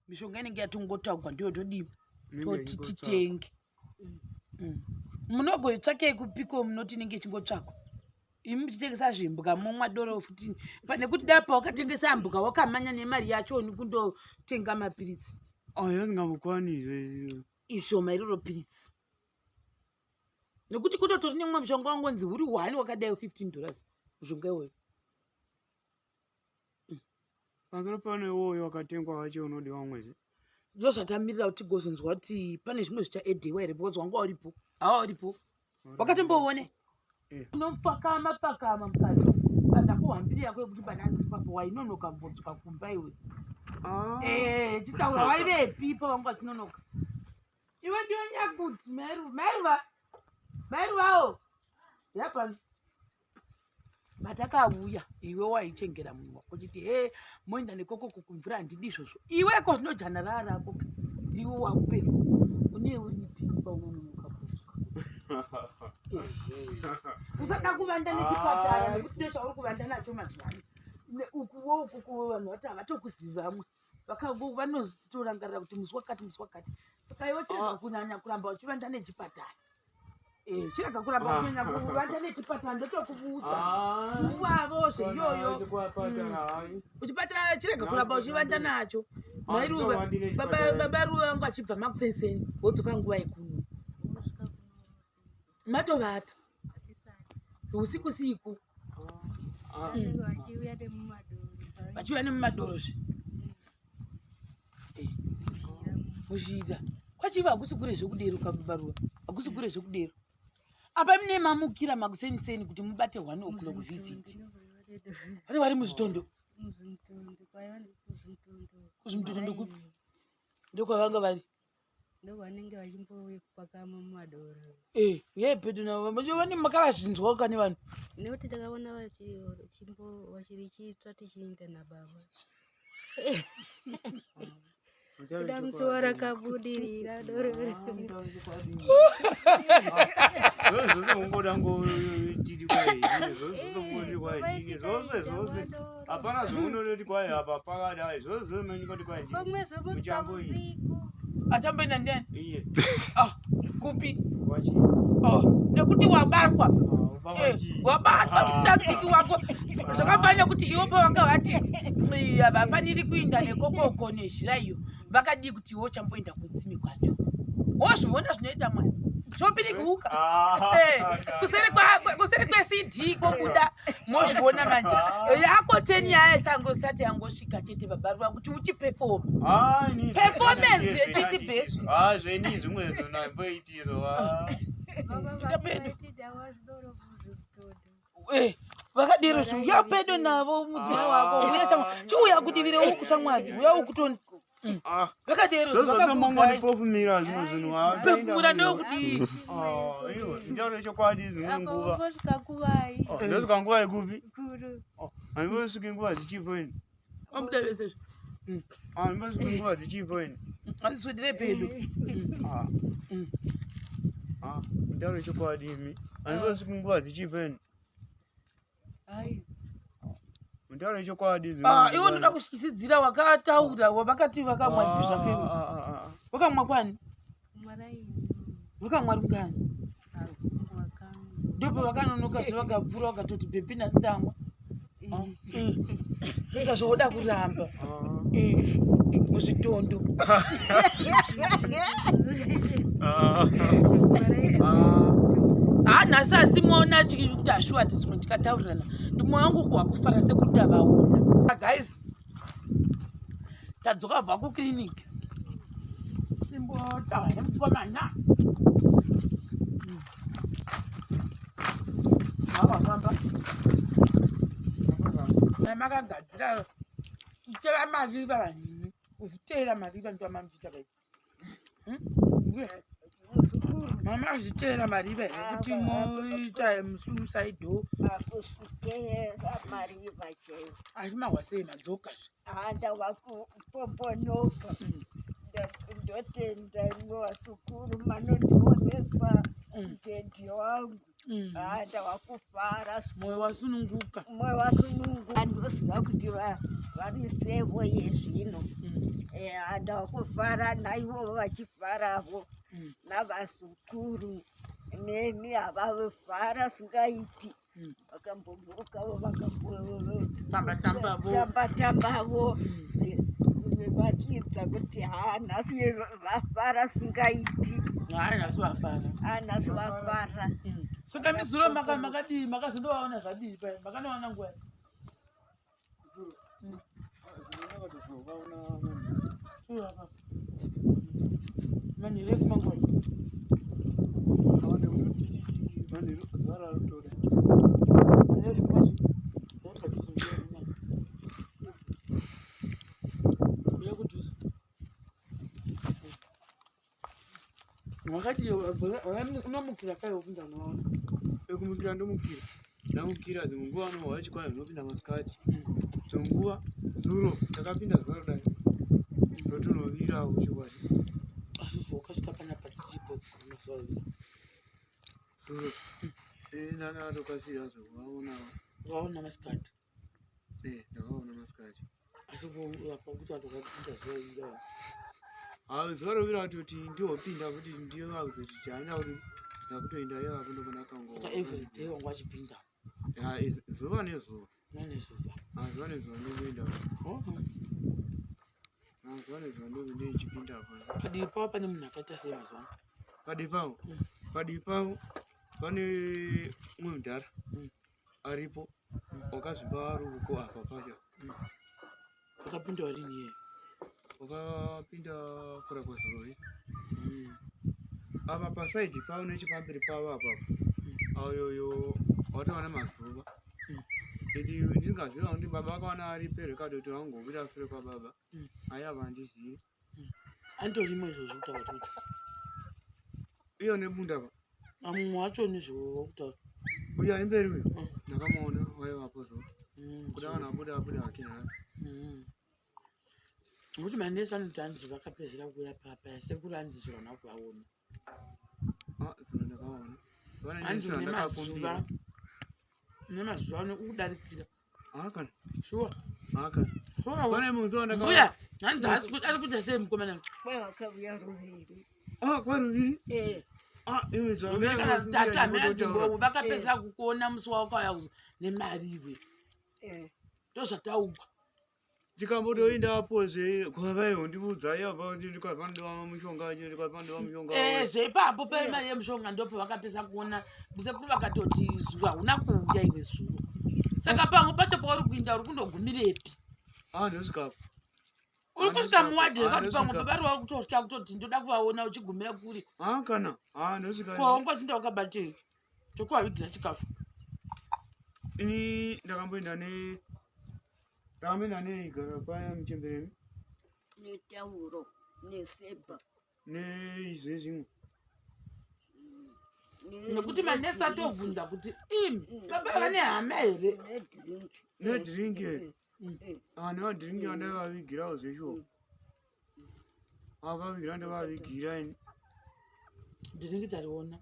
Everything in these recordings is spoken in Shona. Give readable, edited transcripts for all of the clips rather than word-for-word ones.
Mishonga inenge yatongotaugwa ndiyo todii toti titenge. Munogoitsvakei kupiko munoti inenge ichingotsvakwa? Imi muchitengesa zvimbwa momwa doro futi pane kuti dai pawakatengesa mbwa wakamanya nemari yacho ni kundotenga mapiritsi. Ayo ndingamukwanizve. Ishoma iroro piritsi. Nekuti kutotori nemumwe mushonga wangonzi uri one wakadai $15 mushonga iwoyo. Pamusoro pano iwoyo wakatengwa wacho unodiwa umwezve. Ndozvatamirira kuti tigozonzwa kuti pane zvimwe zvichaedhewa here because wanga uripo. Hawa uripo. Wakatomboone? Eh. Unopakama pakama mukati. Kana kuhambiri yako yekuti pananzi papo wainonoka mbodzoka kumba iwe. Ah. Eh, chitaura waivepi pawanga uchinonoka? Iwe ndiwe nyakuti mairu mairuva. Mairuvawo. Yapa. Patakauya iwe waichengera munhu wako uchiti he moenda nekoko kumvura handidi izvozvo. Iweko zvinojana raa rako ka. Ndiwe wakupefa. Une uripi paunononoka kudzoka? Usada kuvanda nechipatara nekuti ndicho chauri kuvanda nacho mazuva ano. Ukuwo ukuwo vanhu vati havatokuzivi vamwe. Vanotorangarira kuti musi wakati musi wakati. Saka iwe chirega kunyanya kuramba uchivanda nechipatara. Chirega kuramba kunyanya kuvanda nechipatara ndotokuudza. Uvavo zveiyoyo. Kuchipatara chirega kuramba uchivanda nacho. Mai Ruva, baba Ruva vangu achibva makuseseni wodzoka nguva yekuno. Matovata. Usiku siku. Vachiuya nemumadoro zve. Muzhira. Kwachiva hakusi kure zvekudero kababa Ruva. Hakusi kure zvekudero. Apa mune mamukira makuseniseni kuti mubate 1 o'clock visit. Vari vari muzvitondo. Kuzvimitondo ndokupi? Ndokwavanga vari. Ndovanenge vachimbopakama mumadoro. Uye pedu navo vane makavazvinzwa kani vanhu. Nekuti takaona vachitsva tichienda nababa. Kuda musi warakabudirira doro. Zvose ungoda ngotiri kwai, zvose ungoti kwai, zvose zvose. Hapana zvaunoti kwai apa pakadai, zvose zvose mangoti kwai. Pamwe zvomosvika usiku. Achamboenda ndiani? Iye. Ah, kupi? Wachi. Oh, nekuti wabatwa. Wachi. Wabatwa mutactic wako. Zvakafanira kuti iwo pavanga vati havafaniri kuinda nekokoko nezhira iyo. Vakadii kuti iwo uchamboenda kutsime kwacho. Wozviona zvinoita mwana. Zvopiriguka. Kuseri kweCD kobuda mozviona manje. Yako 10 yaya isangosati yangosvika chete baba Ruva kuti uchiperform. Performance yechiti best. Zveni zvimwe zvonamboitiro. Vakadero zvo uya pedo navo mudzimai wako uya shamwari chiuya kudivire uku shamwari uya ukutoni. Vakadero zvakakuudzai zvimwe zvinhu pefumura ndokuti nditaure chokwadi dzimwe nguva Vosvika kuvai. Ndosvika nguva yekupi? Kuru. Handimbosviki nguva dzichipo ini. Wamuda vese zvo. Handimbosviki nguva dzichipo ini. Andiswedere pedo. Nditaure chokwadi imi. Handimbosviki nguva dzichipo ini. Mutaure chokwadi. Iwe unoda kutyisidzira wakataura vakati vakamwa zvinhu zvake. Wakamwa kwani? Wakamwa rungani? Ndipo vakanonoka zve vakapfuura vakatoti bhebhi nhasi ndamwa. Zvega zvoda kuramba. Muzvitondo. Nhasi asi moona kuti ashuwa tizimwe tikataurirana. Ndimo wangu wakufara sekuti ndavaona. Guys, tadzoka kubva kuclinic. Simbotaura nemukomana. Vavafamba. Makagadzira kutera mariva vanhu. Kuzviteera mariva ndo amamuchiita kai. Mama azviteera mariva here kuti moita musuicide? Akuzviteera mariva chaiwo. Asi mahwa sei madzoka zve? Handava kupombonoka. Ndotenda imwe vasukuru manondionesa mtendi wangu. Handava kufara. Moyo wasununguka. Moyo wasununguka. Ndoziva kuti vari sevo yezvino. Ndakufara naivo vachifaravo navazukuru neni havavafara singaiti. Vakambomukavo Tamba-tambavo. vakambotambatambavo vachiidza kuti ha nhasi vafara singaiti. Hayi, nhasi vafara. Ha, nhasi vafara. Saka mizuro makadii, makazondovaona zvadii paya, makanoona nguva? Manheru ekumangwana. Manheru ekumachi. Uya kudhuze. Wakati unomukira kai wopinda unovaona? Ekumukira ndomukira, ndamukira dzimwe nguva anohwa chikwai unopinda masikati, dzimwe nguva zuro ndakapinda zuva rodai ndotonovirawo chokwadi. Asi wakasvika panapa tichipo mazuva rovira? Zuro ndanga atokasira zvokuvaonawo. Ukaona masikati? Ndakaona masikati. Asi apa kuti vanhu vakapinda zuva rovira? Ha, zuva rovira kutoti ndihopinda kuti ndiyo vakuzoti chaina kuti ndakutoenda ivako ndokona kango. Saka every day wanga wachipinda? Zuva nezuva. Zuva nezuva. Ha, zuva nezuva ndokuenda. Ha, zuva nezuva ndokuenda ichipinda apo. Padivi pavo pane munhu akaita sei mazuva ano? Padivi pavo? Padivi pavo pane umwe mudhara aripo wakazvimba ruoko apa pacho. Wakapinda warini iye? Wakapinda kura kwazorori. Apa pasaidhi pavo nechepamberi pavo apapo ayoyo watowana mazuva. Iti ndingaziva kuti baba vakawana ari perekado kuti vangobuda sure kwababa. Ayi, apa handizivi. Anditorimo izvozvo kutaura kuti Iyo nebunda pa. Mumwe wacho nezvewakutaura. Uyo ari mberi uyo ndakamuona waivapo zuva. Kuda vanhu abuda abuda hake nhasi. Nokuti manesi anoti hanzi vakapedzera kuuya papa sekuru hanzi zuro hauna kuvaona. Ah, zuro ndakaona. Vana Hanzi nesi une vandakakumbira. mazuva, une mazuva ano ukudarikira. Ah, kana. Sure. Ah, kana. Sure. Pane muzi wandakaona. Mbuya, hanzi ari kuita sei mukomana? Kwavakauya ruviri. Ah, kwaruviri? Eh. Ah, imi Ruviri kana rutatu hamena dzimbo vakapedzera kukuona musi wawakauya nemari iwe. Ndozvataugwa. Tikambotoendapozve kwavaihondiudza iyapa kuti ndikwapandiwa mushonga, ndikwapandiwa mushonga. Zveipapo paimari yemushonga ndopo vakapesa kuona sekuru vakatoti zuro hauna kuuya iwe zuro. Saka pamwe pacho pauri kuinda uri kundogumirepi? Ah, ndosvikapo. Uri kusvika muwadhi Ah, rekati pamwe ndosvika. pavari vari kutotya kutoti ndoda kuvaona uchigumira kuri. Ah, kana. Ah, ndosvika. Ko wanga uchinda wakabatei? Chokuvavigira chikafu. Ini ndakamboenda ne ndakamboenda neigara paya muchembereni. Netauro neseba. Neizve zvimwe. Nekuti manesi atovhunza kuti imi baba vane hama here? Nedrink. Nedrink. Ah, nemadrink andavavigirawo zveshuwa. Avavigira ndavavigira ini. Ndinenge tariona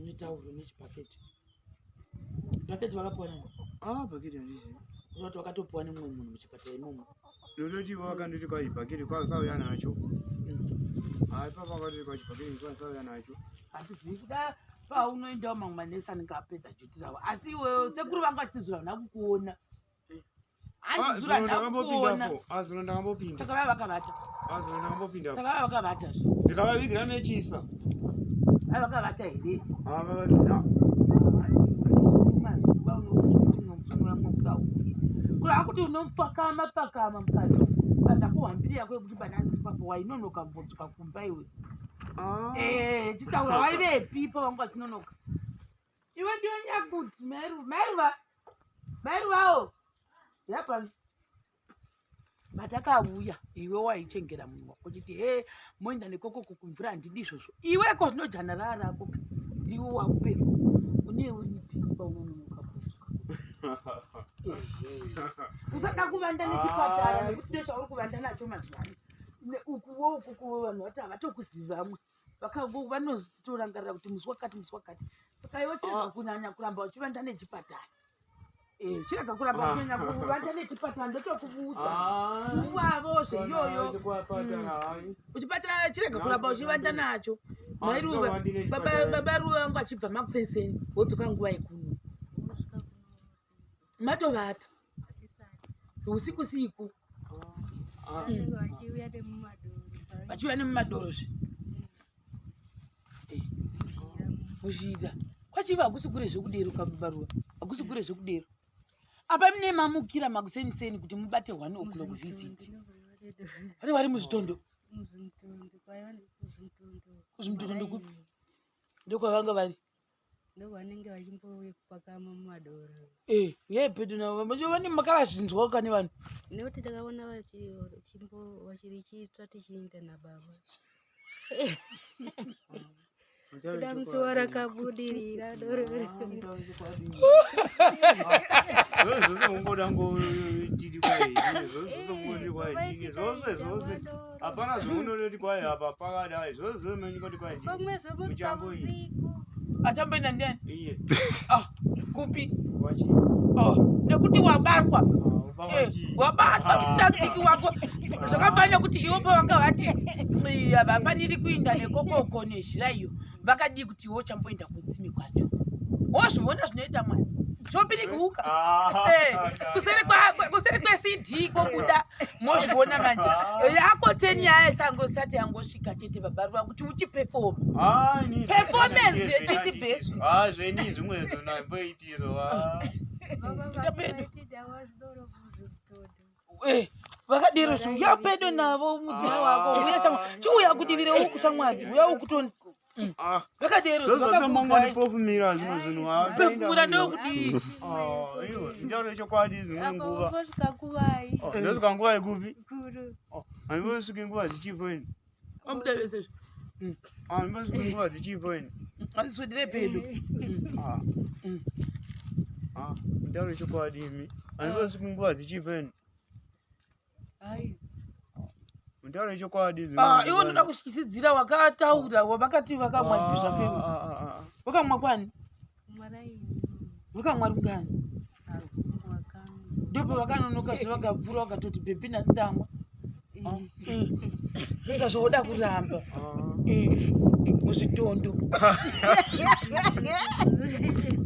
netauro nechibhaketi. Bhaketi vakapiwa nani? Ah, bhaketi handizivi. Unoti wakatopiwa nemumwe munhu muchipatara imomo. Ndototi vakandoti kwai bhaketi kwasauya nacho. Hayi, papa vakatoti kwai chibhaketi kwasauya nacho. Handizivi kuda paunoendawo mamwe manesi anenge apedza duty ravo, asi iwewe sekuru vanga vachizura hana kukuona. Handizura hana kukuona. Azuro ndakambopinda. Saka vava vakavata. Azuro ndakambopinda. Saka vava vakavatazve. Ndikavavigira mechisa. Vava vakavata here? Ah, vasina. Mazuva unokuti kureva kuti unopakama pakama mukati pandakuhambiri yako yekuti pananzi papo wainonoka mbodzoka kumba iwe. Ah. Chitaura waivepi pawanga wachinonoka iwe? Ndiwe nyakuti mairuva mairuvawo yapano matakauya iwe waichengera munhu wako chiti he moenda nekoko kumvura handidi izvozvo iweko zvinojana raa rako ka ndiwe wakupefa une uripi paunononoka kudzoka? Usada kuvanda nechipatara nekuti ndo chauri kuvanda nacho mazuva ano. Ukuwo ukuku vanhu vati havatokuzivi vamwe vanotorangarira kuti musi wakati musi wakati. Saka iwe chirega kunyanya kuramba uchivanda nechipatara. Eh, chirega kuramba Ah. kunyanya kuvanda nechipatara ndotokuudza Ah. zvuvavo zveiyoyo uchipatara chirega kuramba uchivanda nacho Ah, mairuva ndovandine baba ruva vangu achibva makusenseni wodzoka nguva yekuno Unosvika kuno usiku. matovata Hatisati. usiku siku Vanenge vachiuya nemumadoro. vachiuya nemumadorozve Muzhira muzhira kwachiva hakusi kure zvekudero kababaruva hakusi kure zvekudero apa mune mamukira makuseniseni kuti mubate 1 o'clock visit vari vari muzvitondo Muzvimitondo kwaiva nekuzvimitondo. Kuzvimitondo ndokupi? Ndokwavanga vari Ndokwanenge vachimbopakama mumadoro. Eh, uyai pedo navo vane makavazvinzwa kane vanhu Nekuti takaona vachirichitsva tichienda nababa. Kuda musi warakabudirira doro. Zvose ungoda ngotiri kwaini zvose ungoti kwaini zvose zvose hapana zvaunototi kwai apa pakadai zvose zvose kwai Pamwe zvomosvika Muchambo iyi. usiku. achamboenda ndiani iye ah, kupi wachi oh, nekuti wabatwa Ah, Eh, wabatwa mutaktiki wako zvakafanira kuti iwo pavanga vati "Eh, havafaniri kuinda nekokoko nezhira iyo vakadii kuti iwo uchamboenda kutsime kwacho wozviona zvinoita mwana zvopiriguka Eh, kuseri kuseri kwecd kobuda mozviona manje yako teni yaya isangosati yangosvika chete babaruva kuti uchipefoma Performance yechiti best. zveni zvimwe zvonamboitiro Baba Ndapedo. vaiti wazvidoro muzvimitondo. Eh, vakadero zvo uya pedo navo mudzimai wako uya shamwari chiuya kudivire uku shamwari uya ukutoni vakadero zvo vakakuudzai zvozvamangondipofumira zvimwe zvinhu pefumura ndokudii nditaure chokwadi dzimwe Apa nguva umbosvika kuvai Oh, ndosvika nguva yekupi kuru. handimbosviki nguva dzichipo ini vamuda vese zvo handimbosviki nguva dzichipo ini andiswedere pedo Ah. Mm. Ah, nditaure chokwadi imi handimbosviki nguva dzichipo ini Ai. mutaure chokwadi dzimwe Ah, iwe nguva. unoda kutyisidzira wakataura wavakati vakamwa zvinhu zvako iwe. Ah, ah, ah, ah. wakamwa kwani Maraini. wakamwa rungani Wakamwa. ndopavakanonoka zve vakapfuura vakatoti bhebhi nhasi tamwa zvega zvoda kuramba Ah. Eh, muzvitondo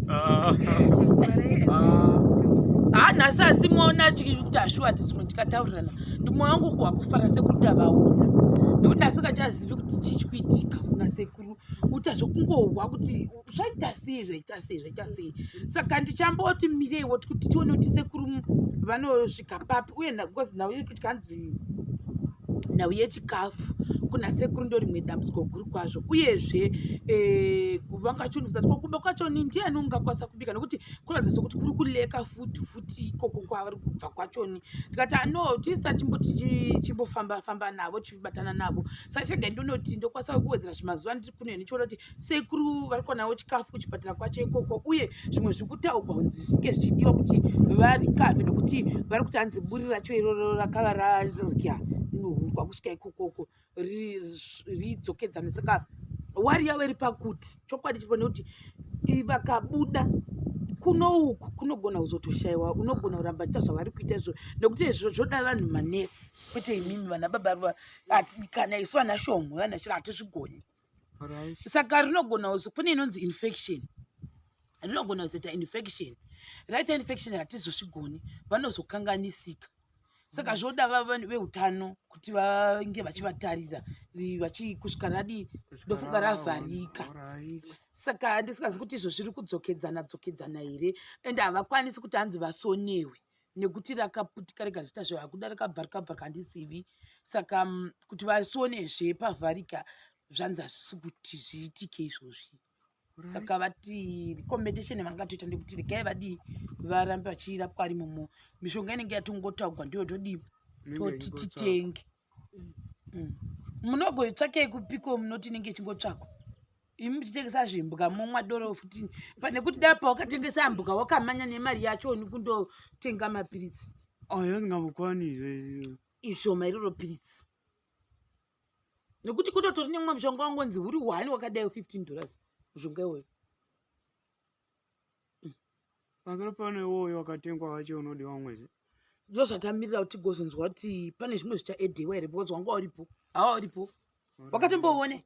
Ah. Maraini. Ah. ha nhasi asi moona kuti ashuwa tizimwe tikataurirana ndimwe wangu wakufara sekuru ndavaona nekuti ndasingachazivi kuti chii chikuitika kuna sekuru uta zvokungohwa kuti zvaita sei zvaita sei zvaita sei saka ndichamboti mireiwo kuti tione kuti sekuru vanosvika papi uye because nhau iri kuti kanzi nhau yechikafu kuna sekuru ndo rimwe dambudziko guru kwazvo uyezve eh, vangachunubvisa kuti kumba kwachoni ndiani ungakwanisa kubika nekuti kuratidza sekuti kuri kuleka futi futi ikoko kwavari kubva kwachoni tikati ano tisi timboti chimbofamba famba navo tichibatana navo saka chega ndinoti ndokwanisa kuwedzera zvimazuva ndiri kuno ndichiona kuti sekuru vari kuwanawo chikafu kuchipatara kwacho ikoko uye zvimwe zviri kutaurwa kunzi zvinge zvichidiwa kuti varikavhe nekuti vari kuti hanzi buri racho iroro rakava rarya nohurwa kusvika ikokoko ridzokedzane saka wari yavo iri pakuti chokwadi chiripo nekuti vakabuda kuno uku kunogona kuzotoshayiwa unogona kuramba achiita zvavari kuita izvo nekuti izvo zvoda vanhu manesi kwete imimi vana baba ruva kana isu vana shomwe vana shira hatizvigoni Alright. saka rinogona kuzo kune inonzi infection rinogona kuzoita infection raita infection hatizosvigoni vanozokanganisika saka zvoda veutano kuti vange vachivatarira kusvika radi ndofunga ravharika. Alright. Saka ndisingazi kuti izvo zviri kudzokedzana dzokedzana here ende havakwanisi kuti hanzi vasonewe nekuti rakaputika rega richiita zve hakuda rakabva rikabva handizivi saka kuti vasonezve pavharika zvanzi hazvisi kuti zviitike izvozvi saka vati recommendation yavangatoita ndekuti regai vadii varambe vachirapwa ari momo mishonga inenge yatongotaugwa ndiyo todii Inenge toti ichingotsvakwa. titenge Munogoitsvakei kupiko munoti inenge ichingotsvakwa imi muchitengesa zvimbwa momwa doro futi pane kuti dai pawakatengesa mbwa wakamanya nemari yacho ni kundotenga mapiritsi Ah, yasingambokwani izvo. ishoma iroro piritsi nekuti kutotori nemumwe mushonga wangonzi uri one wakadai 15 dollars mushonga iwoyo. Pamusoro pano iwoyo wakatengwa wacho unodiwa umwezve. Ndozvatamirira kuti tigozonzwa kuti pane zvimwe zvichaedhewa here, because wanga uripo, hawa uripo, wakatomboone.